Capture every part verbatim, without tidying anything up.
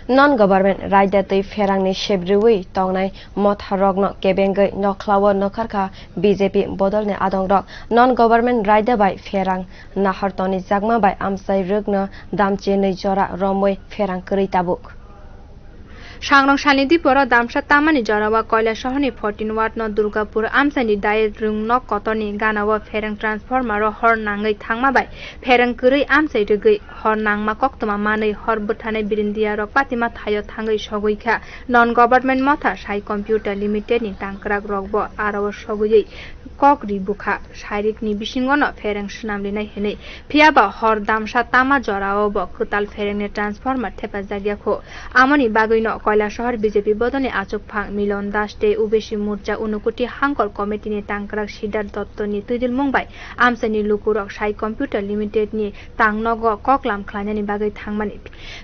Non government raida twi pherangni sebriwi tongnai motharokno kebengwi nokhlao nokharkha B J P bodolni adongrok. Non government raida bai pherang nahar tonijakma bai amchai rwkno damchinwi jora romwi pherang kwrwi tabuk. Sangrong salni diporo damsa tamani jorao Koilashahar ni fourteen ward no Durgapur amchai ni dayek rwng nok kotor ni gana o pherang transformer o hor nangwi thangma bai pherang kwrwi amchai rwgwi hor nangma koktwma manwi hor bwthanai birindiya rok patima thaio thangwi sogwi kha. Non government motha Sai Computer Limited ni tangkrak rok bo aro o sogwi kok ri bukha. Sairik ni bisingo no pherang swnam rinai hinwi. Phiya ba hor damsa tama jorao bo kwtal pherengni transformer thepajak ya kho. Amoni bagwino Koilashahar B J P bodolni achukphang Milon Das tei Ubesi Morcha Unukuti Hangkor Committee ni tangkrak Siddharth Dotto ni twidulmung bai amchaini lukurok Sai Computer Limited ni tangnogo koklam khlainani bagwi thangmani.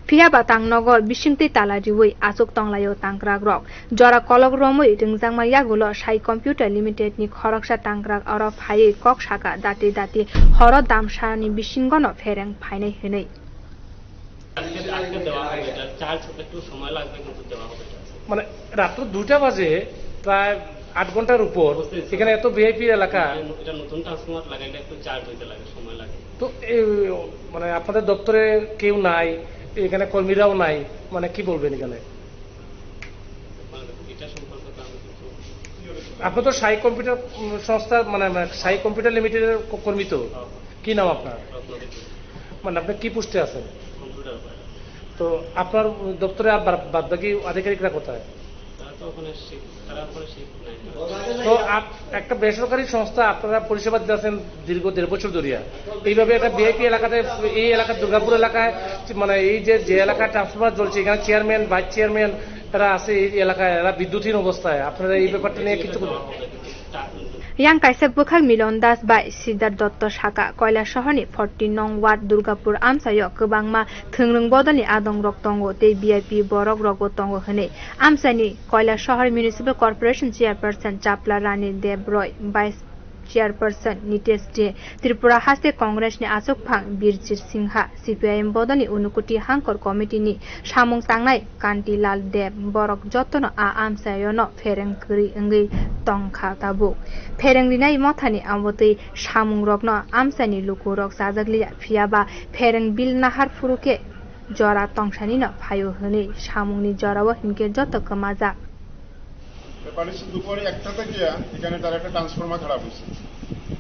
Phiya ba tangnogo bisingtwi tala riwi achuk tonglaio tangkrakrok. Jora kolok romwi rwngjakma yagulo Sai Computer Limited ni khoroksa tangkrak oro phaiwi kok saka dati dati horo damsani bisingono phereng phainai hinwi. আজকে, আজকে দেওয়া হবে এটা, চার্জ একটু সময় লাগবে, কিন্তু দেওয়া হবে এটা। মানে রাত্র দুইটা বাজে, প্রায় আট ঘন্টার উপর, বুঝতে পেরেছি। এখানে এত ভিআইপি এলাকা। এটা, এটা নতুন ট্রান্সফরমার লাগাইলে একটু চার্জ হইতে লাগে, সময় লাগে। তো এই, মানে আপনাদের দপ্তরে কেউ নাই, এখানে কর্মীরাও নাই, মানে কি বলবেন এখানে? মানে এটা সম্পর্কে তো আমি কিছু আপনার তো সাই কম্পিউটার, উম, সংস্থা, মানে, মানে, সাই কম্পিউটার লিমিটেডের ক-, কর্মী তো? হ্যাঁ। কি নাম আপনার? রত্নদীপ। মানে, আপনি কি পোস্টে আছেন? Computer operator. তো আপনার দপ্তরে আর বাদ, বাদ বাকি আধিকারিকরা কোথায়? তারা তো ওখানে শিফট, তারা ওখানে শিফট নাই। তো আপ-, একটা বেসরকারি সংস্থা আপনারা পরিষেবা দিচ্ছেন দীর্ঘ দেড় বছর ধরিয়া, এইভাবে একটা ভিআইপি এলাকাতে, এই এলাকা দুর্গাপুর এলাকায়, মানে, এই যে, যে এলাকায় ট্রান্সফরমার জ্বলছে, এখানে চেয়ারম্যান, ভাইস চেয়ারম্যান এরা আছে এই এলাকায়, এরা বিদ্যুৎহীন অবস্থায়, আপনারা এই ব্যাপারটা নিয়ে কিছু বলুন। Yang kaisa bwkhak Milon Das bai Siddharth Dotto saka, Koilashahar ni forty nong ward Durgapur amchaio kwbangma thwngrwng bodolni adongrok tongo tei V I P borok rokbo tongo hwnwi. Amchaini Koilashahar Municipal Corporation Chairperson Chapla Rani Deb Roy, Vice Chairperson Nitesh De, Tripura Haste Congress ni achukphang Birjir Singha, C P I M bodolni Unukuti Hangkor Committee ni samung tangnai Kanti Lal Deb, borok jotono a amchaiono phereng kwrwi wngwi tongkha tabuk. Phereng rinai mothani amotwi samungrokno amchaini lukurok chajakliya, phiyaba phereng bill nahar phuru khe jora tongsanino phaio hwnwi samungni jorao hinkhe joto kwmajak. ব্যাপার হচ্ছে দুপুরে একটা থেকে এখানে তার একটা ট্রান্সফরমার খারাপ হয়েছে।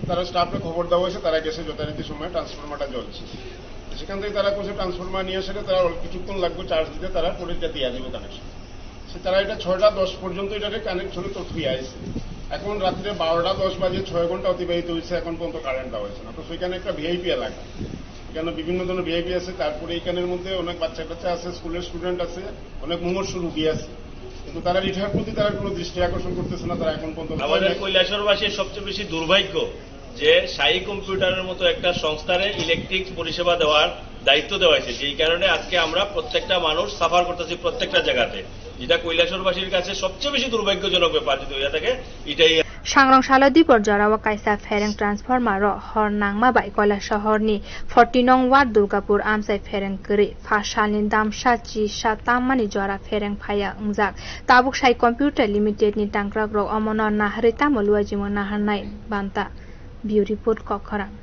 তারা স্টাফকে খবর দেওয়া হয়েছে, তারা গেছে যথারীতি সময় ট্রান্সফরমারটা জ্বলছে। সেখান থেকে তারা কইছে ট্রান্সফরমার নিয়ে আসলে তারা অল্প কিছুক্ষণ লাগবে চার্জ দিতে, তারা পরে এটা দিয়ে দিব কানেকশন। সে তারা এটা ছয়টা দশ পর্যন্ত এটাকে কানেকশনে তো থুই আইছে। এখন রাত্রে বারোটা দশ বাজে, ছয় ঘন্টা অতিবাহিত হয়েছে, এখন পর্যন্ত কারেন্ট দেওয়া হয়েছে না। তো সেখানে একটা ভিআইপি এলাকা, এখানে বিভিন্ন ধরনের ভিআইপি আছে, তারপরে এখানের মধ্যে অনেক বাচ্চা কাচ্চা আছে, স্কুলের স্টুডেন্ট আছে, অনেক মুমূর্ষু রুগী আছে, কিন্তু তারা এটার প্রতি তারা কোনো দৃষ্টি আকর্ষণ করতেছে না, তারা এখন পর্যন্ত আমাদের কৈলাসহরবাসীর সবচেয়ে বেশি দুর্ভাগ্য যে সাই কম্পিউটারের মতো একটা সংস্থারে ইলেকট্রিক পরিষেবা দেওয়ার দায়িত্ব দেওয়া হয়েছে, যেই কারণে আজকে আমরা প্রত্যেকটা মানুষ সাফার করতেছি প্রত্যেকটা জায়গাতে, যেটা কৈলাসহরবাসীর কাছে সবচেয়ে বেশি দুর্ভাগ্যজনক ব্যাপার যদি হয়ে থাকে। এটাই Sangrong salo dipor jorao kaisa phereng transformer o hor nangma bai Koilashahar ni forty nong ward Durgapur amchai phereng kwrwi. Pha salni damsa chi sa tammani jora phereng phaiya wngjak. Tabuk sai Computer Limited ni tangkrak rok omono naharwi tamo luaijimo naharnai banta. Bureau Report, Kokkhorang.